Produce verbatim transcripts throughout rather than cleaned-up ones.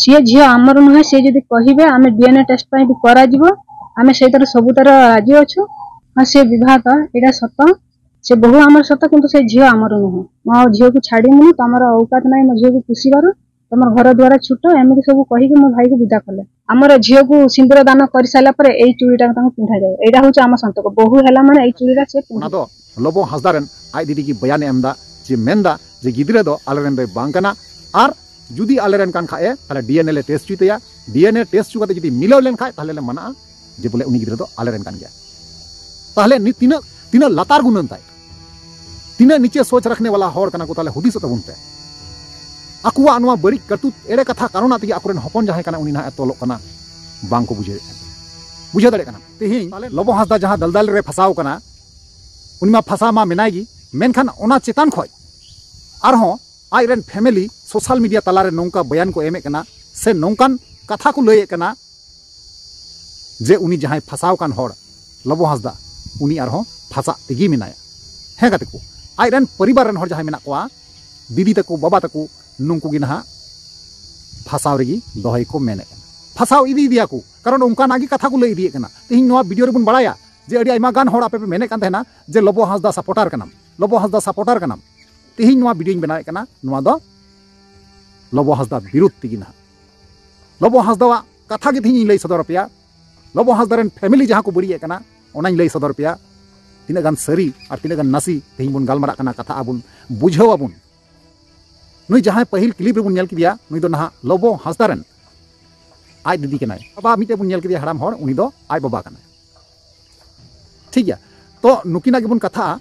ସିଏ ଝିଅ ଆମର ନୁହେଁ। ସିଏ ଯଦି କହିବେ, ଆମେ ଡିଏନଏ ଟେଷ୍ଟ ପାଇଁ ବି କରାଯିବ, ଆମେ ସେଇଥିରେ ସବୁଥିରେ ରାଜି ଅଛୁ। ହଁ, ସେ ବିବାହ ତ, ଏଇଟା ସତ, ସେ ବୋହୂ ଆମର ସତ, କିନ୍ତୁ ସେ ଝିଅ ଆମର ନୁହେଁ। ମୁଁ ଆଉ ଝିଅକୁ ଛାଡ଼ିବିନି, ତମର ଔକାତ ନାହିଁ ମୋ ଝିଅକୁ ପୋଷିବାର, ତମର ଘର ଦ୍ୱାର ଛୋଟ, ଏମିତି ସବୁ କହିକି ମୋ ଭାଇକୁ ବିଦା କଲେ। ଆମର ଝିଅକୁ ସିନ୍ଦୁର ଦାନ କରିସାରିଲା ପରେ ଏଇ ଚୁଡ଼ିଟା ତାଙ୍କୁ ପିନ୍ଧାଯାଏ। ଏଇଟା ହଉଛି ଆମ ସନ୍ତକ। ବୋହୂ ହେଲା ମାନେ ଏଇ ଚୁଡ଼ିଟା ସେ ପିନ୍ଧେ। ᱚᱱᱟ ᱫᱚ ᱞᱚᱵᱚ ᱦᱟᱸᱥᱫᱟ ᱨᱮᱱ ᱟᱡ ᱫᱤᱫᱤ ᱜᱮ ᱵᱚᱭᱟᱱᱮ ᱮᱢ ᱮᱫᱟ, ᱡᱮ ᱢᱮᱱᱫᱟ ᱡᱮ ᱜᱤᱫᱽᱨᱟᱹ ᱫᱚ ᱟᱞᱮᱨᱮᱱ ᱫᱚᱭ ᱵᱟᱝ ᱠᱟᱱᱟ, ᱟᱨ ᱡᱩᱫᱤ ᱟᱞᱮᱨᱮᱱ ᱠᱟᱱ ᱠᱷᱟᱡ ᱮ, ᱛᱟᱦᱞᱮ ᱰᱤᱮᱱᱮ ᱞᱮ ᱴᱮᱥᱴ ᱦᱚᱪᱚᱭ ᱛᱟᱭᱟ᱾ ᱰᱤᱮᱱᱮ ᱴᱮᱥᱴ ᱦᱚᱪᱚ ᱠᱟᱛᱮ ᱡᱩᱫᱤ ᱢᱤᱞᱟᱹᱣ ᱞᱮᱱᱠᱷᱟᱡ, ᱛᱟᱦᱞᱮ ᱞᱮ ᱢᱟᱱᱟᱜᱼᱟ ᱡᱮ ᱵᱚᱞᱮ ᱩᱱᱤ ᱜᱤᱫᱽᱨᱟᱹ ᱫᱚ ᱟᱞᱮᱨᱮᱱ ᱠᱟᱱ ᱜᱮᱭᱟ᱾ ᱛᱟᱦᱞᱮ ᱱᱤ-, ᱛᱤᱱᱟᱹᱜ, ᱛᱤᱱᱟᱹᱜ ᱞᱟᱛᱟᱨ ᱜᱩᱱᱟᱹᱱ ᱛᱟᱭ, ᱛᱤᱱᱟᱹᱜ ᱱᱤᱪᱮ ᱥᱳᱪ ᱨᱟᱠᱷᱱᱮ ᱣᱟᱞᱟ ᱦᱚᱲ ᱠᱟᱱᱟ ᱠᱚ, ᱛᱟᱦᱞᱮ ᱦᱩᱫᱤᱥᱚᱜ ᱛᱟᱵᱚᱱ ᱯᱮ᱾ ᱟᱠᱚᱣᱟᱜ ᱱᱚᱣᱟ ᱵᱟᱹᱲᱤᱡ ᱠᱟᱹᱛᱩᱛ, ᱮᱲᱮ ᱠᱟᱛᱷᱟ ᱠᱟᱨᱚᱱᱟᱜ ᱛᱮᱜᱮ ᱟᱠᱚᱨᱮᱱ ᱦᱚᱯᱚᱱ ᱡᱟᱦᱟᱸᱭ ᱠᱟᱱᱟ, ᱩᱱᱤ ᱱᱟᱦᱟᱜ ᱮ ᱛᱚᱞᱚᱜ ᱠᱟᱱᱟ, ᱵᱟᱝ ᱠᱚ ᱵᱩᱡᱷᱟᱹᱣᱮᱫ ᱠᱟᱱᱟ᱾ ᱵᱩᱡᱷᱟᱹᱣ ᱫᱟᱲᱮᱭᱟᱜ ᱠᱟᱱᱟ᱾ ᱛᱮᱦᱮᱧ ᱞᱚᱵᱚ ᱦᱟᱸᱥᱫᱟ ᱡᱟᱦᱟᱸ ᱫᱟᱞᱫᱟᱞ ᱨᱮ ᱯᱷᱟᱸᱥᱟᱣ ᱠᱟᱱᱟ, ᱩᱱᱤ ᱢᱟ ᱯᱷᱟᱸᱥᱟ ᱢᱟ ᱢᱮᱱᱟᱭ ᱜᱮ, ᱢᱮᱱᱠᱷᱟᱱ ᱚᱱᱟ ᱪᱮᱛᱟᱱ ᱠᱷᱚᱡ ᱟᱨᱦᱚᱸ ᱟᱡ ᱨᱮᱱ ᱯᱷᱮᱢᱮᱞᱤ ᱥᱳᱥᱟᱞ ᱢᱤᱰᱤᱭᱟ ᱛᱟᱞᱟᱨᱮ ᱱᱚᱝᱠᱟ ᱵᱚᱭᱟᱱ ᱠᱚ ᱮᱢᱮᱫ ᱠᱟᱱᱟ, ᱥᱮ ᱱᱚᱝᱠᱟᱱ ᱠᱟᱛᱷᱟ ᱠᱚ ᱞᱟᱹᱭᱮᱫ ᱠᱟᱱᱟ ᱡᱮ ᱩᱱᱤ ᱡᱟᱦᱟᱸᱭ ᱯᱷᱟᱸᱥᱟᱣ ᱠᱟᱱ ᱦᱚᱲ, ᱞᱚᱵᱚ ᱦᱟᱸᱥᱫᱟ, ᱩᱱᱤ ᱟᱨᱦᱚᱸ ᱯᱷᱟᱸᱥᱟᱜ ᱛᱮᱜᱮ ᱢᱮᱱᱟᱭᱟ᱾ ᱦᱮᱸ ᱜᱟᱛᱮ ᱠᱚ, ᱟᱡ ᱨᱮᱱ ᱯᱚᱨᱤᱵᱟᱨ ᱨᱮᱱ ᱦᱚᱲ ᱡᱟᱦᱟᱸᱭ ᱢᱮᱱᱟᱜ ᱠᱚᱣᱟ, ᱫᱤᱫᱤ ᱛᱟᱠᱚ, ᱵᱟᱵᱟ ᱛᱟᱠᱚ, ᱱᱩᱠᱩ ᱜᱮ ᱱᱟᱦᱟᱜ ᱯᱷᱟᱸᱥᱟᱣ ᱨᱮᱜᱮ ᱫᱚᱦᱚᱭ ᱠᱚ ᱢᱮᱱᱮᱫ ᱠᱟᱱᱟ᱾ ᱯᱷᱟᱸᱥᱟᱣ ᱤᱫᱤ ᱤᱫᱤᱭᱟᱠᱚ, ᱠᱟᱨᱚᱱ ᱚᱱᱠᱟᱱᱟᱜ ᱜᱮ ᱠᱟᱛᱷᱟ ᱠᱚ ᱞᱟᱹᱭ ᱤᱫᱤᱭᱮᱫ ᱠᱟᱱᱟ᱾ ᱛᱮᱦᱮᱧ ᱱᱚᱣᱟ ᱵᱷᱤᱰᱤᱭᱳ ᱨᱮᱵᱚᱱ ᱵᱟᱲᱟᱭᱟ ᱡᱮ ᱟᱹᱰᱤ ᱟᱭᱢᱟ ᱜᱟᱱ ᱦᱚᱲ ᱟᱯᱮ ᱯᱮ ᱢᱮᱱᱮᱫ ᱠᱟᱱ ᱛᱟᱦᱮᱱᱟ ᱡᱮ ᱞᱚᱵᱚ ᱦᱟᱸᱥᱫᱟ ᱥᱟᱯᱳᱨᱴᱟᱨ ᱠᱟᱱᱟᱢ, ᱞᱚᱵᱚ ᱦᱟᱸᱥᱫᱟ ᱥᱟᱯᱳᱨᱴᱟᱨ ᱠᱟᱱᱟᱢ᱾ ᱛᱮᱦᱮᱧ ᱱᱚᱣᱟ ᱵᱷᱤᱰᱤᱭᱳᱧ ᱵᱮᱱᱟᱣᱮᱫ ᱠᱟᱱᱟ, ᱱᱚᱣᱟ ᱫᱚ ᱞᱚᱵᱚ ᱦᱟᱸᱥᱫᱟ ᱵᱤᱨᱩᱫᱷ ᱛᱮᱜᱮ ᱱᱟᱦᱟᱜ᱾ ᱞᱚᱵᱚ ᱦᱟᱸᱥᱫᱟᱣᱟᱜ ᱠᱟᱛᱷᱟ ᱜᱮ ᱛᱮᱦᱮᱧ ᱤᱧ ᱞᱟᱹᱭ ᱥᱚᱫᱚᱨ ᱟᱯᱮᱭᱟ᱾ ᱞᱚᱵᱚ ᱦᱟᱸᱥᱫᱟ ᱨᱮᱱ ᱯᱷᱮᱢᱮᱞᱤ ᱡᱟᱦᱟᱸ ᱠᱚ ᱵᱟᱹᱲᱤᱡ ᱮᱫ ᱠᱟᱱᱟ, ᱚᱱᱟᱧ ᱞᱟᱹᱭ ᱥᱚᱫᱚᱨ ᱟᱯᱮᱭᱟ᱾ ᱛᱤᱱᱟᱹᱜ ᱜᱟᱱ ᱥᱟᱹᱨᱤ ᱟᱨ ᱛᱤᱱᱟᱹᱜ ᱜᱟᱱ ᱱᱟᱥᱤ ᱛᱮᱦᱮᱧ ᱵᱚᱱ ᱜᱟᱞᱢᱟᱨᱟᱜ ᱠᱟᱱᱟ, ᱠᱟᱛᱷᱟ ᱟᱵᱚᱱ ᱵᱩᱡᱷᱟᱹᱣ ᱟᱵᱚᱱ᱾ ᱱᱩᱭ ᱡᱟᱦᱟᱸᱭ ᱯᱟᱹᱦᱤᱞ ᱠᱞᱤᱯ ᱨᱮᱵᱚᱱ ᱧᱮᱞ ᱠᱮᱫᱮᱭᱟ, ᱱᱩᱭ ᱫᱚ ᱱᱟᱦᱟᱜ ᱞᱚᱵᱚ ᱦᱟᱸᱥᱫᱟ ᱨᱮᱱ ᱟᱡ ᱫᱤᱫᱤ ᱠᱟᱱᱟᱭ᱾ ᱵᱟᱵᱟ ᱢᱤᱫᱴᱮᱡ ᱵᱚᱱ ᱧᱮᱞ ᱠᱮᱫᱮᱭᱟ ᱦᱟᱲᱟᱢ ᱦᱚᱲ, ᱩᱱᱤ ᱫᱚ ᱟᱡ ᱵᱟᱵᱟ ᱠᱟᱱᱟᱭ᱾ ᱴᱷᱤᱠ ᱜᱮᱭᱟ, ᱛᱚ ᱱᱩᱠᱤᱱᱟᱜ ᱜᱮᱵᱚᱱ ᱠᱟᱛᱷᱟᱜᱼᱟ᱾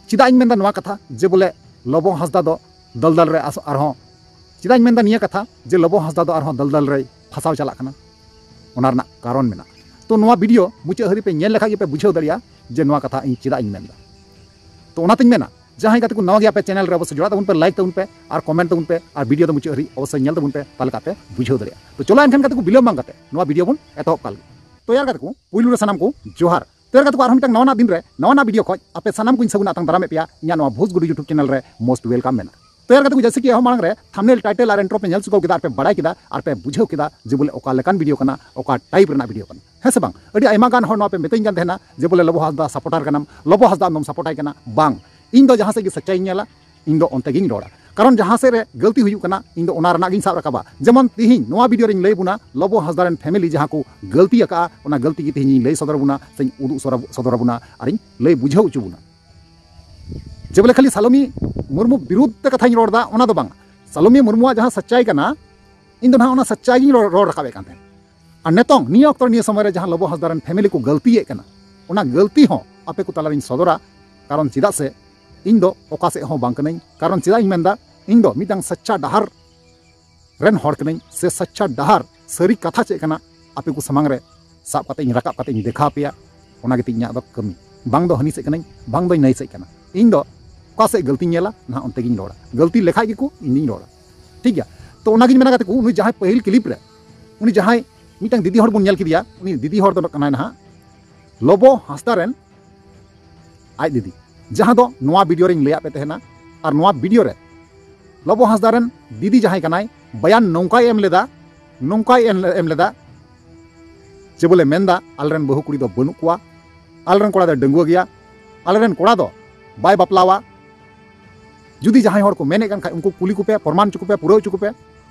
ᱪᱮᱫᱟᱜ ᱤᱧ ᱢᱮᱱᱫᱟ ᱱᱚᱣᱟ ᱠᱟᱛᱷᱟ ᱡᱮ ᱵᱚᱞᱮ ᱞᱚᱵᱚ ᱦᱟᱸᱥᱫᱟ ᱫᱚ ᱫᱟᱞᱫᱟᱞ ᱨᱮ ᱟᱥ-, ᱟᱨᱦᱚᱸ ᱪᱮᱫᱟᱜ ᱤᱧ ᱢᱮᱱᱫᱟ ᱱᱤᱭᱟᱹ ᱠᱟᱛᱷᱟ ᱡᱮ ᱞᱚᱵᱚ ᱦᱟᱸᱥᱫᱟ ᱫᱚ ᱟᱨᱦᱚᱸ ᱫᱟᱞᱫᱟᱞ ᱨᱮᱭ ᱯᱷᱟᱸᱥᱟᱣ ᱪᱟᱞᱟᱜ ᱠᱟᱱᱟ? ᱚᱱᱟ ᱨᱮᱱᱟᱜ ᱠᱟᱨᱚᱱ ᱢᱮᱱᱟᱜᱼᱟ᱾ ᱛᱚ ᱱᱚᱣᱟ ᱵᱷᱤᱰᱤᱭᱳ ᱢᱩᱪᱟᱹᱫ ᱦᱟᱹᱨᱤᱡ ᱯᱮ ᱧᱮᱞ ᱞᱮᱠᱷᱟᱡ ᱜᱮᱯᱮ ᱵᱩᱡᱷᱟᱹᱣ ᱫᱟᱲᱮᱭᱟᱜᱼᱟ ᱡᱮ ᱱᱚᱣᱟ ᱠᱟᱛᱷᱟ ᱤᱧ ᱪᱮᱫᱟᱜ ᱤᱧ ᱢᱮᱱᱫᱟ᱾ ᱛᱚ ᱚᱱᱟᱛᱤᱧ ᱢᱮᱱᱟ, ᱡᱟᱦᱟᱸᱭ ᱜᱟᱛᱮ ᱠᱚ ᱱᱟᱣᱟ ᱜᱮᱭᱟ ᱯᱮ ᱪᱮᱱᱮᱞ ᱨᱮ, ᱚᱵᱚᱥᱥᱳᱭ ᱡᱚᱲᱟᱜ ᱛᱟᱵᱚᱱ ᱯᱮ, ᱞᱟᱭᱤᱠ ᱛᱟᱵᱚᱱ ᱯᱮ ᱟᱨ ᱠᱚᱢᱮᱱᱴ ᱛᱟᱵᱚᱱ ᱯᱮ ᱟᱨ ᱵᱷᱤᱰᱤᱭᱳ ᱫᱚ ᱢᱩᱪᱟᱹᱫ ᱦᱟᱹᱨᱤᱡ ᱚᱵᱚᱥᱥᱳᱭ ᱧᱮᱞ ᱛᱟᱵᱚᱱ ᱯᱮ, ᱛᱟᱦᱞᱮ ᱠᱷᱟᱱ ᱯᱮ ᱵᱩᱡᱷᱟᱹᱣ ᱫᱟᱲᱮᱭᱟᱜᱼᱟ᱾ ᱛᱚ ᱪᱚᱞᱚ ᱮᱱᱠᱷᱟᱱ ᱜᱟᱛᱮ ᱠᱚ ᱵᱤᱞᱚᱢ ᱵᱟᱝ ᱠᱟᱛᱮ ᱱᱚᱣᱟ ᱵᱷᱤᱰᱤᱭᱳ ᱵᱚᱱ ᱮᱛᱚᱦᱚᱵ ᱠᱟᱜ ᱞᱮᱜᱮ᱾ ᱛᱚ ᱭᱟᱨ ᱜᱟᱛᱮ ᱠᱚ, ᱯᱩᱭᱞᱩ ᱨᱮ ᱥᱟᱱᱟᱢ ᱠᱚ ᱡᱚᱦᱟᱨ᱾ ᱛᱚ ᱭᱟᱨ ᱜᱟᱛᱮ ᱠᱚ, ᱟᱨᱦᱚᱸ ᱢᱤᱫᱴᱟᱝ ᱱᱟᱣᱟᱱᱟᱜ ᱫᱤᱱ ᱨᱮ ᱱᱟᱣᱟᱱᱟᱜ ᱵᱷᱤᱰᱤᱭᱳ ᱠᱷᱚᱡ ᱟᱯᱮ ᱥᱟᱱᱟᱢ ᱠᱚᱧ ᱥᱟᱹᱜᱩᱱ ᱟᱛᱟᱝ ᱫᱟᱨᱟᱢᱮᱫ ᱯᱮᱭᱟ ᱤᱧᱟᱹᱜ ᱱᱚᱣᱟ ᱵᱷᱩᱥ ᱜᱩᱰᱩ YouTube ᱪᱮᱱᱮᱞ ᱨᱮ most welcome ᱢᱮᱱᱟᱜᱼᱟ᱾ ᱛᱚ ᱭᱟᱨ ᱜᱟᱛᱮ ᱠᱚ, ᱡᱮᱭᱥᱮ ᱠᱤ ᱮᱦᱚᱵ ᱢᱟᱲᱟᱝ ᱨᱮ ᱛᱷᱟᱢᱵᱱᱮᱞ, ᱴᱟᱭᱴᱮᱞ ᱟᱨ ᱤᱱᱴᱨᱳ ᱯᱮ ᱧᱮᱞ ᱪᱩᱠᱟᱹᱣ ᱠᱮᱫᱟ ᱟᱨ ᱯᱮ ᱵᱟᱲᱟᱭ ᱠᱮᱫᱟ ᱟᱨ ᱯᱮ ᱵᱩᱡᱷᱟᱹᱣ ᱠᱮᱫᱟ ᱡᱮ ᱵᱚᱞᱮ ᱚᱠᱟ ᱞᱮᱠᱟᱱ ᱵᱷᱤᱰᱤᱭᱳ ᱠᱟᱱᱟ, ᱚᱠᱟ ᱴᱟᱭᱤᱯ ᱨᱮᱱᱟᱜ ᱵᱷᱤᱰᱤᱭᱳ ᱠᱟᱱᱟ, ᱦᱮᱸ ᱥᱮ ᱵᱟᱝ? ᱟᱹᱰᱤ ᱟᱭᱢᱟ ᱜᱟᱱ ᱦᱚᱲ ᱱᱚᱣᱟ ᱯᱮ ᱢᱤᱛᱟᱹᱧ ᱠᱟᱱ ᱛᱟᱦᱮᱱᱟ ᱡᱮ ᱵᱚᱞᱮ ᱞᱚᱵᱚ ᱦᱟᱸᱥᱫᱟ ᱥᱟᱯᱳᱨᱴᱟᱨ ᱠᱟᱱᱟᱢ, ᱞᱚᱵᱚ ᱦᱟᱸᱥᱫᱟ ᱟᱢᱫᱚᱢ ᱥᱟᱯᱳᱨᱴᱟᱭ ᱠᱟᱱᱟ᱾ ᱵᱟᱝ, ᱤᱧ ᱫᱚ ᱡᱟᱦᱟᱸ ᱥᱮᱫ ᱜᱮ ᱥᱟᱪᱟᱭᱤᱧ ᱧᱮᱞᱟ, ᱤᱧ ᱫᱚ ᱚᱱᱛᱮ ᱜᱤᱧ ᱨᱚᱲᱟ᱾ ᱠᱟᱨᱚᱱ ᱡᱟᱦᱟᱸ ᱥᱮᱫ ᱨᱮ ᱜᱟᱹᱞᱛᱤ ᱦᱩᱭᱩᱜ ᱠᱟᱱᱟ, ᱤᱧ ᱫᱚ ᱚᱱᱟ ᱨᱮᱱᱟᱜ ᱜᱤᱧ ᱥᱟᱵ ᱨᱟᱠᱟᱵᱟ᱾ ᱡᱮᱢᱚᱱ ᱛᱤᱦᱤᱧ ᱱᱚᱣᱟ ᱵᱷᱤᱰᱤᱭᱳ ᱨᱮᱧ ᱞᱟᱹᱭ ᱵᱚᱱᱟ, ᱞᱚᱵᱚ ᱦᱟᱸᱥᱫᱟ ᱨᱮᱱ ᱯᱷᱮᱢᱮᱞᱤ ᱡᱟᱦᱟᱸ ᱠᱚ ᱜᱟᱹᱞᱛᱤ ᱟᱠᱟᱫᱼᱟ, ᱚᱱᱟ ᱜᱟᱹᱞᱛᱤ ᱜᱮ ᱛᱤᱦᱤᱧ ᱤᱧ ᱞᱟᱹᱭ ᱥᱚᱫᱚᱨ ᱵᱚᱱᱟ ᱥᱮᱧ ᱩᱫᱩᱜ ᱥᱚᱨᱟ-, ᱥᱚᱫᱚᱨ ᱟᱵᱚᱱᱟ ᱟᱨᱤᱧ ᱞᱟᱹᱭ ᱵᱩᱡᱷᱟᱹᱣ ᱦᱚᱪᱚ ᱵᱚᱱᱟ᱾ ᱡᱮ ᱵᱚᱞᱮ ᱠᱷᱟᱹᱞᱤ ᱥᱟᱞᱚᱢᱤ ᱢᱩᱨᱢᱩ ᱵᱤᱨᱩᱫᱷ ᱛᱮ ᱠᱟᱛᱷᱟᱧ ᱨᱚᱲ ᱮᱫᱟ, ᱚᱱᱟ ᱫᱚ ᱵᱟᱝ᱾ ᱥᱟᱞᱚᱢᱤ ᱢᱩᱨᱢᱩᱣᱟᱜ ᱡᱟᱦᱟᱸ ᱥᱟᱪᱟᱭ ᱠᱟᱱᱟ, ᱤᱧ ᱫᱚ ᱱᱟᱦᱟᱜ ᱚᱱᱟ ᱥᱟᱪᱟᱭ ᱜᱤᱧ ᱨᱚᱲ, ᱨᱚᱲ ᱨᱟᱠᱟᱵ ᱮᱫ ᱠᱟᱱ ᱛᱟᱦᱮᱸᱫ᱾ ᱟᱨ ᱱᱤᱛᱚᱝ ᱱᱤᱭᱟᱹ ᱚᱠᱛᱚ ᱨᱮ, ᱱᱤᱭᱟᱹ ᱥᱚᱢᱚᱭ ᱨᱮ ᱡᱟᱦᱟᱸ ᱞᱚᱵᱚ ᱦᱟᱸᱥᱫᱟ ᱨᱮᱱ ᱯᱷᱮᱢᱮᱞᱤ ᱠᱚ ᱜᱟᱹᱞᱛᱤᱭᱮᱫ ᱠᱟᱱᱟ, ᱚᱱᱟ ᱜᱟᱹᱞᱛᱤ ᱦᱚᱸ ᱟᱯᱮ ᱠᱚ ᱛᱟᱞᱟᱨᱤᱧ ᱥᱚᱫᱚᱨᱟ᱾ ᱠᱟᱨᱚᱱ ᱪᱮᱫᱟᱜ ᱥᱮ ᱤᱧ ᱫᱚ ᱚᱠᱟ ᱥᱮᱫ ᱦᱚᱸ ᱵᱟᱝ ᱠᱟᱹᱱᱟᱹᱧ᱾ ᱠᱟᱨᱚᱱ ᱪᱮᱫᱟᱜ ᱤᱧ ᱢᱮᱱᱫᱟ, ᱤᱧ ᱫᱚ ᱢᱤᱫᱴᱟᱝ ᱥᱟᱪᱪᱟ ᱰᱟᱦᱟᱨ ᱨᱮᱱ ᱦᱚᱲ ᱠᱟᱹᱱᱟᱹᱧ, ᱥᱮ ᱥᱟᱪᱪᱟ ᱰᱟᱦᱟᱨ ᱥᱟᱹᱨᱤ ᱠᱟᱛᱷᱟ ᱪᱮᱫ ᱠᱟᱱᱟ ᱟᱯᱮ ᱠᱚ ᱥᱟᱢᱟᱝ ᱨᱮ ᱥᱟᱵ ᱠᱟᱛᱮ ᱤᱧ ᱨᱟᱠᱟᱵ ᱠᱟᱛᱮ ᱤᱧ ᱫᱮᱠᱷᱟᱣ ᱟᱯᱮᱭᱟ᱾ ᱚᱱᱟ ᱜᱮᱛᱤᱧ ᱤᱧᱟᱹᱜ ᱫᱚ ᱠᱟᱹᱢᱤ᱾ ᱵᱟᱝ ᱫᱚ ᱦᱟᱹᱱᱤ ᱥᱮᱫ ᱠᱟᱹᱱᱟᱹᱧ, ᱵᱟᱝ ᱫᱚᱧ ᱱᱟᱹᱭ ᱥᱮᱫ ᱠᱟᱱᱟ᱾ ᱤᱧ ᱫᱚ ᱚᱠᱟ ᱥᱮᱫ ᱜᱟᱹᱞᱛᱤᱧ ᱧᱮᱞᱟ, ᱱᱟᱦᱟᱜ ᱚᱱᱛᱮ ᱜᱤᱧ ᱨᱚᱲᱟ᱾ ᱜᱟᱹᱞᱛᱤ ᱞᱮᱠᱷᱟᱡ ᱜᱮᱠᱚ, ᱤᱧ ᱫᱩᱧ ᱨᱚᱲᱟ᱾ ᱴᱷᱤᱠ ᱜᱮᱭᱟ? ᱛᱚ ᱚᱱᱟᱜᱤᱧ ᱢᱮᱱᱟ ᱜᱟᱛᱮ ᱠᱚ, ᱩᱱᱤ ᱡᱟᱦᱟᱸᱭ ᱯᱟᱹᱦᱤᱞ ᱠᱞᱤᱯ ᱨᱮ ᱩᱱᱤ ᱡᱟᱦᱟᱸᱭ ᱢᱤᱫᱴᱟᱝ ᱫᱤᱫᱤ ᱦᱚᱲ ᱵᱚᱱ ᱧᱮᱞ ᱠᱮᱫᱮᱭᱟ, ᱩᱱᱤ ᱫᱤᱫᱤ ᱦᱚᱲ ᱫᱚ ᱠᱟᱱᱟᱭ ᱱᱟᱦᱟᱜ ᱞᱚᱵᱚ ᱦᱟᱸᱥᱫᱟ ᱨᱮᱱ ᱟᱡ ᱫᱤᱫᱤ, ᱡᱟᱦᱟᱸ ᱫᱚ ᱱᱚᱣᱟ ᱵᱷᱤᱰᱤᱭᱳ ᱨᱮᱧ ᱞᱟᱹᱭᱟᱫ ᱯᱮ ᱛᱟᱦᱮᱱᱟ᱾ ᱟᱨ ᱱᱚᱣᱟ ᱵᱷᱤᱰᱤᱭᱳ ᱨᱮ ᱞᱚᱵᱚ ᱦᱟᱸᱥᱫᱟ ᱨᱮᱱ ᱫᱤᱫᱤ ᱡᱟᱦᱟᱸᱭ ᱠᱟᱱᱟᱭ, ᱵᱟᱭᱟᱱ ᱱᱚᱝᱠᱟᱭ ᱮᱢ ᱞᱮᱫᱟ, ᱱᱚᱝᱠᱟᱭ ᱮᱢ, ᱮᱢ ᱞᱮᱫᱟ ᱡᱮ ᱵᱚᱞᱮ ᱢᱮᱱᱫᱟ, "ᱟᱞᱮᱨᱮᱱ ᱵᱟᱹᱦᱩ ᱠᱩᱲᱤ ᱫᱚ ᱵᱟᱹᱱᱩᱜ ᱠᱚᱣᱟ, ᱟᱞᱮᱨᱮᱱ ᱠᱚᱲᱟ ᱫᱚ ᱰᱟᱺᱜᱩᱣᱟᱹ ᱜᱮᱭᱟ, ᱟᱞᱮᱨᱮᱱ ᱠᱚᱲᱟ ᱫᱚ ᱵᱟᱭ ᱵᱟᱯᱞᱟᱣᱟ, ᱡᱩᱫᱤ ᱡᱟᱦᱟᱸᱭ ᱦᱚᱲ ᱠᱚ ᱢᱮᱱᱮᱫ ᱠᱟᱱ ᱠᱷᱟᱡ ᱩᱱᱠᱩ ᱠᱩᱞᱤ ᱠᱚᱯᱮ, ᱯᱨᱚᱢᱟᱱ ᱦᱚᱪᱚ ᱠᱚᱯᱮ, ᱯᱩᱨᱟᱹᱣ ᱦᱚᱪᱚ ᱠᱚᱯᱮ᱾"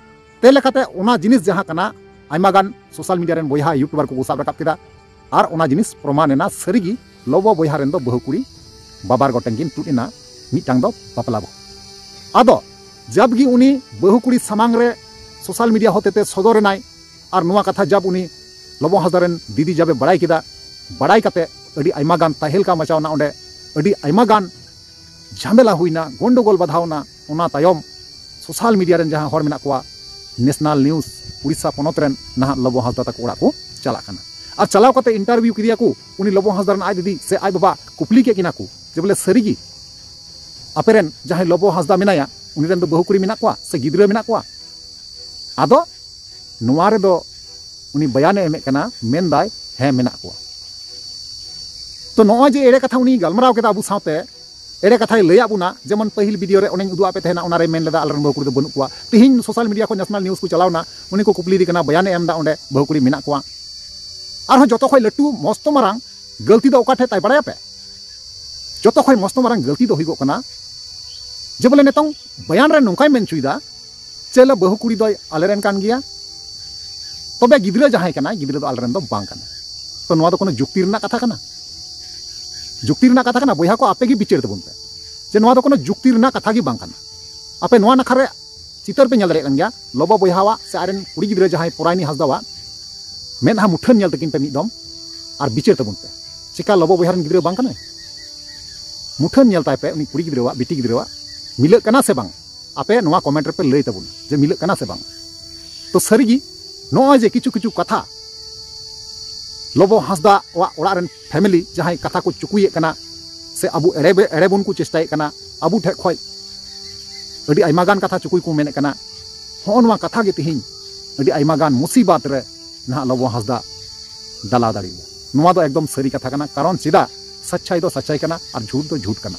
ᱛᱮ ᱞᱮᱠᱟᱛᱮ ᱚᱱᱟ ᱡᱤᱱᱤᱥ ᱡᱟᱦᱟᱸ ᱠᱟᱱᱟ, ᱟᱭᱢᱟ ᱜᱟᱱ ᱥᱳᱥᱟᱞ ᱢᱤᱰᱤᱭᱟ ᱨᱮᱱ ᱵᱚᱭᱦᱟ ᱭᱩᱴᱩᱵᱟᱨ ᱠᱚᱠᱚ ᱥᱟᱵ ᱨᱟᱠᱟᱵ ᱠᱮᱫᱟ᱾ ᱟᱨ ᱚᱱᱟ ᱡᱤᱱᱤᱥ ᱯᱨᱚᱢᱟᱱ ᱮᱱᱟ, ᱥᱟᱹᱨᱤᱜᱮ ᱞᱚᱵᱚ ᱵᱚᱭᱦᱟ ᱨᱮᱱ ᱫᱚ ᱵᱟᱹᱦᱩ ᱠᱩᱲᱤ ᱵᱟᱵᱟᱨ ᱜᱚᱴᱮᱱ ᱠᱤᱱ ᱛᱩᱫ ᱮᱱᱟ, ᱢᱤᱫᱴᱟᱝ ᱫᱚ ᱵᱟᱯᱞᱟ ᱵᱟᱹᱦᱩ᱾ ᱟᱫᱚ ᱡᱟᱵᱜᱮ ᱩᱱᱤ ᱵᱟᱹᱦᱩ ᱠᱩᱲᱤ ᱥᱟᱢᱟᱝ ᱨᱮ ᱥᱳᱥᱟᱞ ᱢᱤᱰᱤᱭᱟ ᱦᱚᱛᱮᱛᱮ ᱥᱚᱫᱚᱨ ᱮᱱᱟᱭ, ᱟᱨ ᱱᱚᱣᱟ ᱠᱟᱛᱷᱟ ᱡᱟᱵ ᱩᱱᱤ ᱞᱚᱵᱚ ᱦᱟᱸᱥᱫᱟ ᱨᱮᱱ ᱫᱤᱫᱤ ᱡᱟᱵᱮ ᱵᱟᱲᱟᱭ ᱠᱮᱫᱟ, ᱵᱟᱲᱟᱭ ᱠᱟᱛᱮ ᱟᱹᱰᱤ ᱟᱭᱢᱟ ᱜᱟᱱ ᱛᱟᱦᱮᱞᱠᱟ ᱢᱟᱪᱟᱣ ᱮᱱᱟ ᱚᱸᱰᱮ, ᱟᱹᱰᱤ ᱟᱭᱢᱟ ᱜᱟᱱ ᱡᱷᱟᱢᱮᱞᱟ ᱦᱩᱭᱱᱟ, ᱜᱚᱱᱰᱚᱜᱳᱞ ᱵᱟᱫᱷᱟᱣ ᱮᱱᱟ᱾ ᱚᱱᱟ ᱛᱟᱭᱚᱢ ᱥᱳᱥᱟᱞ ᱢᱤᱰᱤᱭᱟ ᱨᱮᱱ ᱡᱟᱦᱟᱸ ᱦᱚᱲ ᱢᱮᱱᱟᱜ ᱠᱚᱣᱟ, ᱱᱮᱥᱱᱟᱞ ᱱᱤᱭᱩᱡᱽ, ᱩᱲᱤᱥᱥᱟ ᱯᱚᱱᱚᱛ ᱨᱮᱱ ᱱᱟᱦᱟᱜ ᱞᱚᱵᱚ ᱦᱟᱸᱥᱫᱟ ᱛᱟᱠᱚ ᱚᱲᱟᱜ ᱠᱚ ᱪᱟᱞᱟᱜ ᱠᱟᱱᱟ᱾ ᱟᱨ ᱪᱟᱞᱟᱣ ᱠᱟᱛᱮ ᱤᱱᱴᱟᱨᱵᱷᱤᱭᱩ ᱠᱮᱫᱮᱭᱟ ᱠᱚ, ᱩᱱᱤ ᱞᱚᱵᱚ ᱦᱟᱸᱥᱫᱟ ᱨᱮᱱ ᱟᱡ ᱫᱤᱫᱤ ᱥᱮ ᱟᱡ ᱵᱟᱵᱟ ᱠᱩᱯᱞᱤ ᱠᱮᱫ ᱠᱤᱱᱟ ᱠᱚ ᱡᱮ ᱵᱚᱞᱮ, "ᱥᱟᱹᱨᱤᱜᱮ ᱟᱯᱮ ᱨᱮᱱ ᱡᱟᱦᱟᱸᱭ ᱞᱚᱵᱚ ᱦᱟᱸᱥᱫᱟ ᱢᱮᱱᱟᱭᱟ, ᱩᱱᱤ ᱨᱮᱱ ᱫᱚ ᱵᱟᱹᱦᱩ ᱠᱩᱲᱤ ᱢᱮᱱᱟᱜ ᱠᱚᱣᱟ ᱥᱮ ᱜᱤᱫᱽᱨᱟᱹ ᱢᱮᱱᱟᱜ ᱠᱚᱣᱟ?" ᱟᱫᱚ ᱱᱚᱣᱟ ᱨᱮᱫᱚ ᱩᱱᱤ ᱵᱟᱭᱟᱱᱮ ᱮᱢᱮᱫ ᱠᱟᱱᱟ, ᱢᱮᱱᱫᱟᱭ, "ᱦᱮᱸ, ᱢᱮᱱᱟᱜ ᱠᱚᱣᱟ᱾" ᱛᱚ ᱱᱚᱜᱼᱚᱭ ᱡᱮ ᱮᱲᱮ ᱠᱟᱛᱷᱟ ᱩᱱᱤ ᱜᱟᱞᱢᱟᱨᱟᱣ ᱠᱮᱫᱟ ᱟᱵᱚ ᱥᱟᱶᱛᱮ, ᱮᱲᱮ ᱠᱟᱛᱷᱟᱭ ᱞᱟᱹᱭᱟᱫ ᱵᱚᱱᱟ᱾ ᱡᱮᱢᱚᱱ ᱯᱟᱹᱦᱤᱞ ᱵᱷᱤᱰᱤᱭᱳ ᱨᱮ ᱚᱱᱮᱧ ᱩᱫᱩᱜ ᱟᱯᱮ ᱛᱟᱦᱮᱱᱟ, ᱚᱱᱟᱨᱮ ᱢᱮᱱ ᱞᱮᱫᱟ ᱟᱞᱮᱨᱮᱱ ᱵᱟᱹᱦᱩ ᱠᱩᱲᱤ ᱫᱚ ᱵᱟᱹᱱᱩᱜ ᱠᱚᱣᱟ᱾ ᱛᱤᱦᱤᱧ ᱥᱳᱥᱟᱞ ᱢᱤᱰᱤᱭᱟ ᱠᱷᱚᱱ ᱱᱮᱥᱱᱟᱞ ᱱᱤᱭᱩᱡᱽ ᱠᱚ ᱪᱟᱞᱟᱣᱱᱟ, ᱩᱱᱤ ᱠᱚ ᱠᱩᱯᱞᱤᱭᱮᱫᱮ ᱠᱟᱱᱟ, ᱵᱚᱭᱟᱱᱮ ᱮᱢ ᱮᱫᱟ ᱚᱸᱰᱮ ᱵᱟᱹᱦᱩ ᱠᱩᱲᱤ ᱢᱮᱱᱟᱜ ᱠᱚᱣᱟ᱾ ᱟᱨᱦᱚᱸ ᱡᱚᱛᱚ ᱠᱷᱚᱱ ᱞᱟᱹᱴᱩ ᱢᱚᱥᱛᱚ ᱢᱟᱨᱟᱝ ᱜᱟᱹᱞᱛᱤ ᱫᱚ ᱚᱠᱟ ᱴᱷᱮᱡ ᱛᱟᱭ ᱵᱟᱲᱟᱭᱟᱯᱮ? ᱡᱚᱛᱚ ᱠᱷᱚᱱ ᱢᱚᱥᱛᱚ ᱢᱟᱨᱟᱝ ᱜᱟᱹᱞᱛᱤ ᱫᱚ ᱦᱩᱭᱩᱜᱚᱜ ᱠᱟᱱᱟ, ᱡᱮ ᱵᱚᱞᱮ ᱱᱤᱛᱚᱝ ᱵᱚᱭᱟᱱ ᱨᱮ ᱱᱚᱝᱠᱟᱭ ᱢᱮᱱ ᱦᱚᱪᱚᱭᱮᱫᱟ, ᱪᱮᱫ ᱞᱮ ᱵᱟᱹᱦᱩ ᱠᱩᱲᱤ ᱫᱚᱭ ᱟᱞᱮᱨᱮᱱ ᱠᱟᱱ ᱜᱮᱭᱟ, ᱛᱚᱵᱮ ᱜᱤᱫᱽᱨᱟᱹ ᱡᱟᱦᱟᱸᱭ ᱠᱟᱱᱟᱭ, ᱜᱤᱫᱽᱨᱟᱹ ᱫᱚ ᱟᱞᱮᱨᱮᱱ ᱫᱚ ᱵᱟᱝ ᱠᱟᱱᱟᱭ᱾ ᱛᱚ ᱱᱚᱣᱟ ᱫᱚ ᱠᱳᱱᱳ ᱡᱩᱠᱛᱤ ᱨᱮᱱᱟᱜ ᱠᱟᱛᱷᱟ ᱠᱟᱱᱟ? ᱡᱩᱠᱛᱤ ᱨᱮᱱᱟᱜ ᱠᱟᱛᱷᱟ ᱠᱟᱱᱟ? ᱵᱚᱭᱦᱟ ᱠᱚ, ᱟᱯᱮ ᱜᱮ ᱵᱤᱪᱟᱹᱨ ᱛᱟᱵᱚᱱ ᱯᱮ ᱡᱮ ᱱᱚᱣᱟ ᱫᱚ ᱠᱳᱱᱳ ᱡᱩᱠᱛᱤ ᱨᱮᱱᱟᱜ ᱠᱟᱛᱷᱟ ᱜᱮ ᱵᱟᱝ ᱠᱟᱱᱟ᱾ ᱟᱯᱮ ᱱᱚᱣᱟ ᱱᱟᱠᱷᱟ ᱨᱮ ᱪᱤᱛᱟᱹᱨ ᱯᱮ ᱧᱮᱞ ᱫᱟᱲᱮᱭᱟᱜ ᱠᱟᱱ ᱜᱮᱭᱟ, ᱞᱚᱵᱚ ᱵᱚᱭᱦᱟᱣᱟᱜ ᱥᱮ ᱟᱡᱨᱮᱱ ᱠᱩᱲᱤ ᱜᱤᱫᱽᱨᱟᱹ ᱡᱟᱦᱟᱸᱭ ᱯᱚᱨᱟᱭᱱᱤ ᱦᱟᱸᱥᱫᱟᱣᱟᱜ ᱢᱮᱫᱦᱟ ᱢᱩᱴᱷᱟᱹᱱ ᱧᱮᱞ ᱛᱟᱹᱠᱤᱱ ᱯᱮ ᱢᱤᱫ ᱫᱚᱢ, ᱟᱨ ᱵᱤᱪᱟᱹᱨ ᱛᱟᱵᱚᱱ ᱯᱮ᱾ ᱪᱮᱠᱟ ᱞᱚᱵᱚ ᱵᱚᱭᱦᱟ ᱨᱮᱱ ᱜᱤᱫᱽᱨᱟᱹ ᱵᱟᱝ ᱠᱟᱱᱟᱭ? ᱢᱩᱴᱷᱟᱹᱱ ᱧᱮᱞ ᱛᱟᱭ ᱯᱮ, ᱩᱱᱤ ᱠᱩᱲᱤ ᱜᱤᱫᱽᱨᱟᱹᱣᱟᱜ, ᱵᱤᱴᱤ ᱜᱤᱫᱽᱨᱟᱹᱣᱟᱜ ᱢᱤᱞᱟᱹᱜ ᱠᱟᱱᱟ ᱥᱮ ᱵᱟᱝ? ᱟᱯᱮ ᱱᱚᱣᱟ ᱠᱚᱢᱮᱱᱴ ᱨᱮᱯᱮ ᱞᱟᱹᱭ ᱛᱟᱵᱚᱱᱟ ᱡᱮ ᱢᱤᱞᱟᱹᱜ ᱠᱟᱱᱟ ᱥᱮ ᱵᱟᱝ᱾ ᱛᱚ ᱥᱟᱹᱨᱤᱜᱮ ᱱᱚᱜᱼᱚᱭ ᱡᱮ ᱠᱤᱪᱷᱩ ᱠᱤᱪᱷᱩ ᱠᱟᱛᱷᱟ ᱞᱚᱵᱚ ᱦᱟᱸᱥᱫᱟ ᱟᱜ ᱚᱲᱟᱜ ᱨᱮᱱ ᱯᱷᱮᱢᱮᱞᱤ ᱡᱟᱦᱟᱸᱭ ᱠᱟᱛᱷᱟ ᱠᱚ ᱪᱩᱠᱩᱭᱮᱫ ᱠᱟᱱᱟ, ᱥᱮ ᱟᱵᱚ ᱮᱲᱮ ᱵᱮ-, ᱮᱲᱮ ᱵᱚᱱ ᱠᱚ ᱪᱮᱥᱴᱟᱭᱮᱫ ᱠᱟᱱᱟ, ᱟᱵᱚ ᱴᱷᱮᱡ ᱠᱷᱚᱡ ᱟᱹᱰᱤ ᱟᱭᱢᱟ ᱜᱟᱱ ᱠᱟᱛᱷᱟ ᱪᱩᱠᱩᱭ ᱠᱚ ᱢᱮᱱᱮᱫ ᱠᱟᱱᱟ᱾ ᱦᱚᱸᱜᱼᱚ ᱱᱚᱣᱟ ᱠᱟᱛᱷᱟ ᱜᱮ ᱛᱮᱦᱮᱧ ᱟᱹᱰᱤ ᱟᱭᱢᱟ ᱜᱟᱱ ᱢᱩᱥᱤᱵᱟᱛ ᱨᱮ ᱱᱟᱦᱟᱜ ᱞᱚᱵᱚ ᱦᱟᱸᱥᱫᱟ ᱰᱟᱞᱟᱣ ᱫᱟᱲᱮᱭᱟᱭᱟ᱾ ᱱᱚᱣᱟ ᱫᱚ ᱮᱠᱫᱚᱢ ᱥᱟᱹᱨᱤ ᱠᱟᱛᱷᱟ ᱠᱟᱱᱟ, ᱠᱟᱨᱚᱱ ᱪᱮᱫᱟᱜ? ᱥᱟᱪᱪᱟᱭ ᱫᱚ ᱥᱟᱪᱪᱟᱭ ᱠᱟᱱᱟ ᱟᱨ ᱡᱷᱩᱴ ᱫᱚ ᱡᱷᱩᱴ ᱠᱟᱱᱟ᱾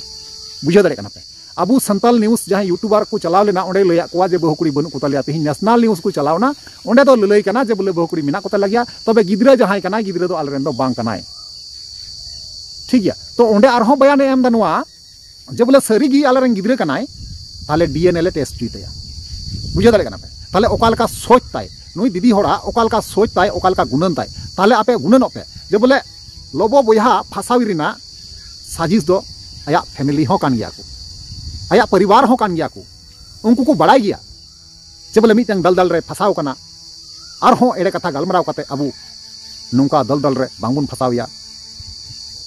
ᱵᱩᱡᱷᱟᱹᱣ ᱫᱟᱲᱮᱭᱟᱜ ᱠᱟᱱᱟ ᱯᱮ? ᱟᱵᱚ ᱥᱟᱱᱛᱟᱞ ᱱᱤᱭᱩᱡᱽ ᱡᱟᱦᱟᱸᱭ ᱭᱩᱴᱩᱵᱟᱨ ᱠᱚ ᱪᱟᱞᱟᱣ ᱞᱮᱱᱟ, ᱚᱸᱰᱮ ᱞᱟᱹᱭᱟᱫ ᱠᱚᱣᱟ ᱡᱮ ᱵᱟᱹᱦᱩ ᱠᱩᱲᱤ ᱵᱟᱹᱱᱩᱜ ᱠᱚ ᱛᱟᱞᱮᱭᱟ᱾ ᱛᱮᱦᱮᱧ ᱱᱮᱥᱱᱟᱞ ᱱᱤᱭᱩᱡᱽ ᱠᱚ ᱪᱟᱞᱟᱣ ᱮᱱᱟ, ᱚᱸᱰᱮ ᱫᱚ ᱞᱟᱹᱞᱟᱹᱭ ᱠᱟᱱᱟ ᱡᱮ ᱵᱚᱞᱮ ᱵᱟᱹᱦᱩ ᱠᱩᱲᱤ ᱢᱮᱱᱟᱜ ᱠᱚ ᱛᱟᱞᱮ ᱜᱮᱭᱟ, ᱛᱚᱵᱮ ᱜᱤᱫᱽᱨᱟᱹ ᱡᱟᱦᱟᱸᱭ ᱠᱟᱱᱟᱭ, ᱜᱤᱫᱽᱨᱟᱹ ᱫᱚ ᱟᱞᱮᱨᱮᱱ ᱫᱚ ᱵᱟᱝ ᱠᱟᱱᱟᱭ᱾ ᱴᱷᱤᱠ ᱜᱮᱭᱟ, ᱛᱚ ᱚᱸᱰᱮ ᱟᱨᱦᱚᱸ ᱵᱚᱭᱟᱱᱮ ᱮᱢ ᱮᱫᱟ ᱱᱚᱣᱟ ᱡᱮ ᱵᱚᱞᱮ ᱥᱟᱹᱨᱤ ᱜᱮ ᱟᱞᱮᱨᱮᱱ ᱜᱤᱫᱽᱨᱟᱹ ᱠᱟᱱᱟᱭ, ᱛᱟᱦᱞᱮ ᱰᱤ ᱮᱱ ᱮ ᱞᱮ ᱴᱮᱥᱴ ᱦᱚᱪᱚᱭ ᱛᱟᱭᱟ᱾ ᱵᱩᱡᱷᱟᱹᱣ ᱫᱟᱲᱮᱭᱟᱜ ᱠᱟᱱᱟ ᱯᱮ? ᱛᱟᱦᱞᱮ ᱚᱠᱟ ᱞᱮᱠᱟ ᱥᱳᱪ ᱛᱟᱭ, ᱱᱩᱭ ᱫᱤᱫᱤ ᱦᱚᱲᱟᱜ ᱚᱠᱟ ᱞᱮᱠᱟ ᱥᱳᱪ ᱛᱟᱭ, ᱚᱠᱟ ᱞᱮᱠᱟ ᱜᱩᱱᱟᱹᱱ ᱛᱟᱭ, ᱛᱟᱦᱞᱮ ᱟᱯᱮ ᱜᱩᱱᱟᱹᱱᱚᱜ ᱯᱮ ᱡᱮ ᱵᱚᱞᱮ ᱞᱚᱵᱚ ᱵᱚᱭᱦᱟ ᱯᱷᱟᱥᱟᱣᱤ ᱨᱮᱱᱟᱜ ᱥᱟᱡᱤᱥ ᱫᱚ ᱟᱭᱟᱜ ᱯᱷᱮᱢᱮᱞᱤ ᱦᱚᱸ ᱠᱟᱱ ᱜᱮᱭᱟ ᱠᱚ, ᱟᱭᱟᱜ ᱯᱚᱨᱤᱵᱟᱨ ᱦᱚᱸ ᱠᱟᱱ ᱜᱮᱭᱟ ᱠᱚ᱾ ᱩᱱᱠᱩ ᱠᱚ ᱵᱟᱲᱟᱭ ᱜᱮᱭᱟ ᱡᱮ ᱵᱚᱞᱮ ᱢᱤᱫᱴᱟᱝ ᱫᱟᱞᱫᱟᱞ ᱨᱮ ᱯᱷᱟᱥᱟᱣ ᱠᱟᱱᱟ, ᱟᱨᱦᱚᱸ ᱮᱲᱮ ᱠᱟᱛᱷᱟ ᱜᱟᱞᱢᱟᱨᱟᱣ ᱠᱟᱛᱮ ᱟᱵᱚ ᱱᱚᱝᱠᱟ ᱫᱟᱞᱫᱟᱞ ᱨᱮ ᱵᱟᱝᱵᱚᱱ ᱯᱷᱟᱥᱟᱣᱮᱭᱟ,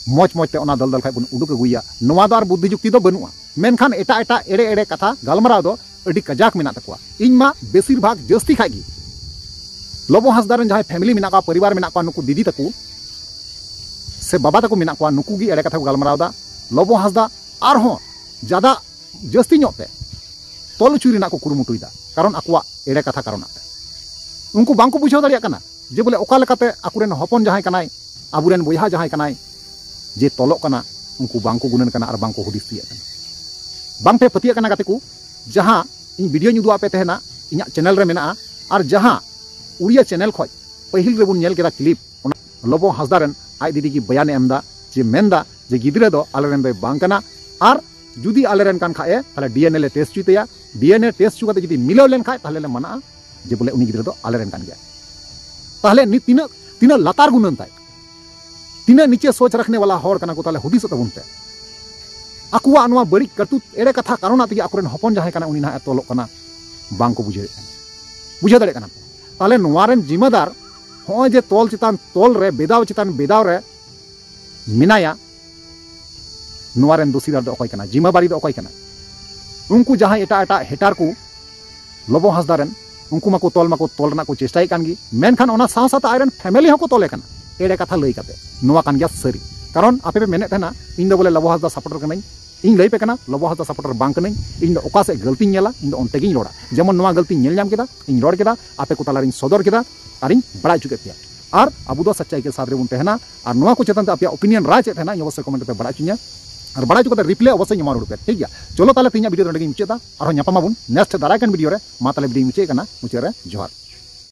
ᱢᱚᱡᱽ ᱢᱚᱡᱽ ᱛᱮ ᱚᱱᱟ ᱫᱟᱞᱫᱟᱞ ᱠᱷᱚᱱ ᱵᱚᱱ ᱩᱰᱩᱠ ᱟᱹᱜᱩᱭᱮᱭᱟ᱾ ᱱᱚᱣᱟ ᱫᱚ ᱟᱨ ᱵᱩᱫᱽᱫᱷᱤ ᱡᱩᱠᱛᱤ ᱫᱚ ᱵᱟᱹᱱᱩᱜᱼᱟ᱾ ᱢᱮᱱᱠᱷᱟᱱ ᱮᱴᱟᱜ ᱮᱴᱟᱜ ᱮᱲᱮ ᱮᱲᱮ ᱠᱟᱛᱷᱟ ᱜᱟᱞᱢᱟᱨᱟᱣ ᱫᱚ ᱟᱹᱰᱤ ᱠᱟᱡᱟᱠ ᱢᱮᱱᱟᱜ ᱛᱟᱠᱚᱣᱟ᱾ ᱤᱧ ᱢᱟ ᱵᱮᱥᱤᱨ ᱵᱷᱟᱜᱽ ᱡᱟᱹᱥᱛᱤ ᱠᱷᱟᱡ ᱜᱮ ᱞᱚᱵᱚ ᱦᱟᱸᱥᱫᱟ ᱨᱮᱱ ᱡᱟᱦᱟᱸᱭ ᱯᱷᱮᱢᱮᱞᱤ ᱢᱮᱱᱟᱜ ᱠᱚᱣᱟ, ᱯᱚᱨᱤᱵᱟᱨ ᱢᱮᱱᱟᱜ ᱠᱚᱣᱟ, ᱱᱩᱠᱩ ᱫᱤᱫᱤ ᱛᱟᱠᱚ ᱥᱮ ᱵᱟᱵᱟ ᱛᱟᱠᱚ ᱢᱮᱱᱟᱜ ᱠᱚᱣᱟ, ᱱᱩᱠᱩ ᱜᱮ ᱮᱲᱮ ᱠᱟᱛᱷᱟ ᱠᱚ ᱜᱟᱞᱢᱟᱨᱟᱣ ᱮᱫᱟ᱾ ᱞᱚᱵᱚ ᱦᱟᱸᱥᱫᱟ ᱟᱨᱦᱚᱸ ᱡᱟᱫᱟ ᱡᱟᱹᱥᱛᱤ ᱧᱚᱜ ᱛᱮ ᱛᱚᱞ ᱦᱚᱪᱚᱭ ᱨᱮᱱᱟᱜ ᱠᱚ ᱠᱩᱨᱩᱢᱩᱴᱩᱭᱮᱫᱟ, ᱠᱟᱨᱚᱱ ᱟᱠᱚᱣᱟᱜ ᱮᱲᱮ ᱠᱟᱛᱷᱟ ᱠᱟᱨᱚᱱᱟᱜ ᱛᱮ᱾ ᱩᱱᱠᱩ ᱵᱟᱝᱠᱚ ᱵᱩᱡᱷᱟᱹᱣ ᱫᱟᱲᱮᱭᱟᱜ ᱠᱟᱱᱟ ᱡᱮ ᱵᱚᱞᱮ ᱚᱠᱟ ᱞᱮᱠᱟᱛᱮ ᱟᱠᱚᱨᱮᱱ ᱦᱚᱯᱚᱱ ᱡᱟᱦᱟᱸᱭ ᱠᱟᱱᱟᱭ, ᱟᱵᱚᱨᱮᱱ ᱵᱚᱭᱦᱟ ᱡᱟᱦᱟᱸᱭ ᱠᱟᱱᱟᱭ, ᱡᱮ ᱛᱚᱞᱚᱜ ᱠᱟᱱᱟ, ᱩᱱᱠᱩ ᱵᱟᱝ ᱠᱚ ᱜᱩᱱᱟᱹᱱ ᱠᱟᱱᱟ ᱟᱨ ᱵᱟᱝ ᱠᱚ ᱦᱩᱫᱤᱥ ᱛᱤᱭᱟᱹᱜ ᱠᱟᱱᱟ᱾ ᱵᱟᱝ ᱯᱮ ᱯᱟᱹᱛᱭᱟᱹᱜ ᱠᱟᱱᱟ ᱜᱟᱛᱮ ᱠᱚ, ᱡᱟᱦᱟᱸ ᱤᱧ ᱵᱷᱤᱰᱤᱭᱳᱧ ᱩᱫᱩᱜ ᱟᱯᱮ ᱛᱟᱦᱮᱱᱟ ᱤᱧᱟᱹᱜ ᱪᱮᱱᱮᱞ ᱨᱮ ᱢᱮᱱᱟᱜᱼᱟ, ᱟᱨ ᱡᱟᱦᱟᱸ ᱩᱲᱤᱭᱟ ᱪᱮᱱᱮᱞ ᱠᱷᱚᱡ ᱯᱟᱹᱦᱤᱞ ᱨᱮᱵᱚᱱ ᱧᱮᱞ ᱠᱮᱫᱟ ᱠᱞᱤᱯ, ᱚᱱᱟ ᱞᱚᱵᱚ ᱦᱟᱸᱥᱫᱟ ᱨᱮᱱ ᱟᱡ ᱫᱤᱫᱤ ᱜᱮ ᱵᱚᱭᱟᱱᱮ ᱮᱢ ᱮᱫᱟ, ᱡᱮ ᱢᱮᱱᱫᱟ ᱡᱮ ᱜᱤᱫᱽᱨᱟᱹ ᱫᱚ ᱟᱞᱮ ᱨᱮᱱ ᱫᱚᱭ ᱵᱟᱝ ᱠᱟᱱᱟ, ᱟᱨ ᱡᱩᱫᱤ ᱟᱞᱮ ᱨᱮᱱ ᱠᱟᱱ ᱠᱷᱟᱡ ᱮ, ᱛᱟᱦᱞᱮ ᱰᱤ ᱮᱱ ᱮ ᱞᱮ ᱴᱮᱥᱴ ᱦᱚᱪᱚᱭ ᱛᱟᱭᱟ, ᱰᱤ ᱮᱱ ᱮ ᱴᱮᱥᱴ ᱦᱚᱪᱚ ᱠᱟᱛᱮ ᱡᱩᱫᱤ ᱢᱤᱞᱟᱹᱣ ᱞᱮᱱ ᱠᱷᱟᱡ ᱛᱟᱦᱞᱮ ᱞᱮ ᱢᱟᱱᱟᱜᱼᱟ ᱡᱮ ᱵᱚᱞᱮ ᱩᱱᱤ ᱜᱤᱫᱽᱨᱟᱹ ᱫᱚ ᱟᱞᱮ ᱨᱮᱱ ᱠᱟᱱ ᱜᱮᱭᱟ᱾ ᱛᱟᱦᱞᱮ ᱱᱤ-, ᱛᱤᱱᱟᱹᱜ, ᱛᱤᱱᱟᱹᱜ ᱞᱟᱛᱟᱨ ᱜᱩᱱᱟᱹᱱ ᱛᱟᱭ, ᱛᱤᱱᱟᱹᱜ ᱱᱤᱪᱮ ᱥᱳᱪ ᱨᱟᱠᱷᱱᱮ ᱣᱟᱞᱟ ᱦᱚᱲ ᱠᱟᱱᱟ ᱠᱚ, ᱛᱟᱦᱞᱮ ᱦᱩᱫᱤᱥᱚᱜ ᱛᱟᱵᱚᱱ ᱯᱮ᱾ ᱟᱠᱚᱣᱟᱜ ᱱᱚᱣᱟ ᱵᱟᱹᱲᱤᱡ ᱠᱟᱹᱨᱛᱩᱛ, ᱮᱲᱮ ᱠᱟᱛᱷᱟ ᱠᱟᱨᱚᱱᱟᱜ ᱛᱮᱜᱮ ᱟᱠᱚᱨᱮᱱ ᱦᱚᱯᱚᱱ ᱡᱟᱦᱟᱸᱭ ᱠᱟᱱᱟ ᱩᱱᱤ ᱱᱟᱦᱟᱜ ᱮ ᱛᱚᱞᱚᱜ ᱠᱟᱱᱟ, ᱵᱟᱝ ᱠᱚ ᱵᱩᱡᱷᱟᱹᱣᱮᱫ ᱠᱟᱱᱟ, ᱵᱩᱡᱷᱟᱹᱣ ᱫᱟᱲᱮᱭᱟᱜ ᱠᱟᱱᱟ ᱯᱮ᱾ ᱛᱟᱦᱞᱮ ᱱᱚᱣᱟ ᱨᱮᱱ ᱡᱤᱢᱟᱹᱫᱟᱨ ᱦᱚᱸᱜᱼᱚᱭ ᱡᱮ ᱛᱚᱞ ᱪᱮᱛᱟᱱ ᱛᱚᱞ ᱨᱮ, ᱵᱮᱫᱟᱣ ᱪᱮᱛᱟᱱ ᱵᱮᱫᱟᱣ ᱨᱮ ᱢᱮᱱᱟᱭᱟ, ᱱᱚᱣᱟ ᱨᱮᱱ ᱫᱳᱥᱤᱫᱟᱨ ᱫᱚ ᱚᱠᱚᱭ ᱠᱟᱱᱟ? ᱡᱤᱢᱟᱹᱵᱟᱨᱤ ᱫᱚ ᱚᱠᱚᱭ ᱠᱟᱱᱟ? ᱩᱱᱠᱩ ᱡᱟᱦᱟᱸᱭ ᱮᱴᱟᱜ ᱮᱴᱟᱜ ᱦᱮᱴᱟᱨ ᱠᱚ ᱞᱚᱵᱚ ᱦᱟᱸᱥᱫᱟ ᱨᱮᱱ, ᱩᱱᱠᱩ ᱢᱟᱠᱚ ᱛᱚᱞ ᱢᱟᱠᱚ ᱛᱚᱞ ᱨᱮᱱᱟᱜ ᱠᱚ ᱪᱮᱥᱴᱟᱭᱮᱫ ᱠᱟᱱ ᱜᱮ, ᱢᱮᱱᱠᱷᱟᱱ ᱚᱱᱟ ᱥᱟᱶ ᱥᱟᱶᱛᱮ ᱟᱡᱨᱮᱱ ᱯᱷᱮᱢᱮᱞᱤ ᱦᱚᱸᱠᱚ ᱛᱚᱞᱮ ᱠᱟᱱᱟ ᱮᱲᱮ ᱠᱟᱛᱷᱟ ᱞᱟᱹᱭ ᱠᱟᱛᱮ᱾ ᱱᱚᱣᱟ ᱠᱟᱱ ᱜᱮᱭᱟ ᱥᱟᱹᱨᱤ᱾ ᱠᱟᱨᱚᱱ ᱟᱯᱮ ᱯᱮ ᱢᱮᱱᱮᱫ ᱛᱟᱦᱮᱱᱟ ᱤᱧ ᱫᱚ ᱵᱚᱞᱮ ᱞᱚᱵᱚ ᱦᱟᱸᱥᱫᱟ ᱥᱟᱯᱳᱨᱴᱟᱨ ᱠᱟᱹᱱᱟᱹᱧ, ᱤᱧ ᱞᱟᱹᱭ ᱯᱮ ᱠᱟᱱᱟ ᱞᱚᱵᱚ ᱦᱟᱸᱥᱫᱟ ᱥᱟᱯᱳᱨᱴᱟᱨ ᱵᱟᱝ ᱠᱟᱹᱱᱟᱹᱧ, ᱤᱧ ᱫᱚ ᱚᱠᱟ ᱥᱮᱫ ᱜᱟᱹᱞᱛᱤᱧ ᱧᱮᱞᱟ ᱤᱧ ᱫᱚ ᱚᱱᱛᱮ ᱜᱤᱧ ᱨᱚᱲᱟ᱾ ᱡᱮᱢᱚᱱ ᱱᱚᱣᱟ ᱜᱟᱹᱞᱛᱤᱧ ᱧᱮᱞ ᱧᱟᱢ ᱠᱮᱫᱟ, ᱤᱧ ᱨᱚᱲ ᱠᱮᱫᱟ, ᱟᱯᱮ ᱠᱚ ᱛᱟᱞᱟᱨᱤᱧ ᱥᱚᱫᱚᱨ ᱠᱮᱫᱟ, ᱟᱨᱤᱧ ᱵᱟᱲᱟᱭ ᱦᱚᱪᱚ ᱠᱮᱫ ᱯᱮᱭᱟ᱾ ᱟᱨ ᱟᱵᱚ ᱫᱚ ᱥᱟᱪᱟᱭ ᱠᱮ ᱥᱟᱛᱷ ᱨᱮᱵᱚᱱ ᱛᱟᱦᱮᱱᱟ᱾ ᱟᱨ ᱱᱚᱣᱟ ᱠᱚ ᱪᱮᱛᱟᱱ ᱛᱮ ᱟᱯᱮᱭᱟᱜ ᱚᱯᱤᱱᱤᱭᱚᱱ ᱨᱟᱭ ᱪᱮᱫ ᱛᱟᱦᱮᱱᱟ, ᱤᱧ ᱚᱵᱚᱥᱥᱳᱭ ᱠᱚᱢᱮᱱᱴ ᱨᱮᱯᱮ ᱵᱟᱲᱟᱭ ᱦᱚᱪᱚᱧᱟ᱾ ᱟᱨ ᱵᱟᱲᱟᱭ ᱦᱚᱪᱚ ᱠᱟᱛᱮ ᱨᱤᱯᱞᱟᱭ ᱚᱵᱚᱥᱥᱳᱭ ᱤᱧ ᱮᱢᱟ ᱨᱩᱣᱟᱹᱲ ᱯᱮᱭᱟ, ᱴᱷᱤᱠ ᱜᱮᱭᱟ? ᱪᱚᱞᱚ ᱛᱟᱦᱞᱮ ᱛᱮᱦᱮᱧᱟᱜ ᱵᱷᱤᱰᱤᱭᱳ ᱫᱚ ᱱᱚᱰᱮ ᱜᱤᱧ ᱢᱩᱪᱟᱹᱫᱟ᱾ ᱟᱨᱦᱚᱸ ᱧᱟᱯᱟᱢ ᱟᱵᱚᱱ ᱱᱮᱠᱥᱴ ᱫᱟᱨᱟᱭ ᱠᱟᱱ ᱵᱷᱤᱰᱤᱭᱳ ᱨᱮ᱾ ᱢᱟ ᱛᱟᱦᱞᱮ ᱵᱷᱤᱰᱤᱭᱳᱧ ᱢᱩᱪᱟᱹᱫ ᱠᱟᱱᱟ, ᱢᱩᱪᱟᱹᱫ ᱨᱮ ᱡᱚᱦᱟᱨ᱾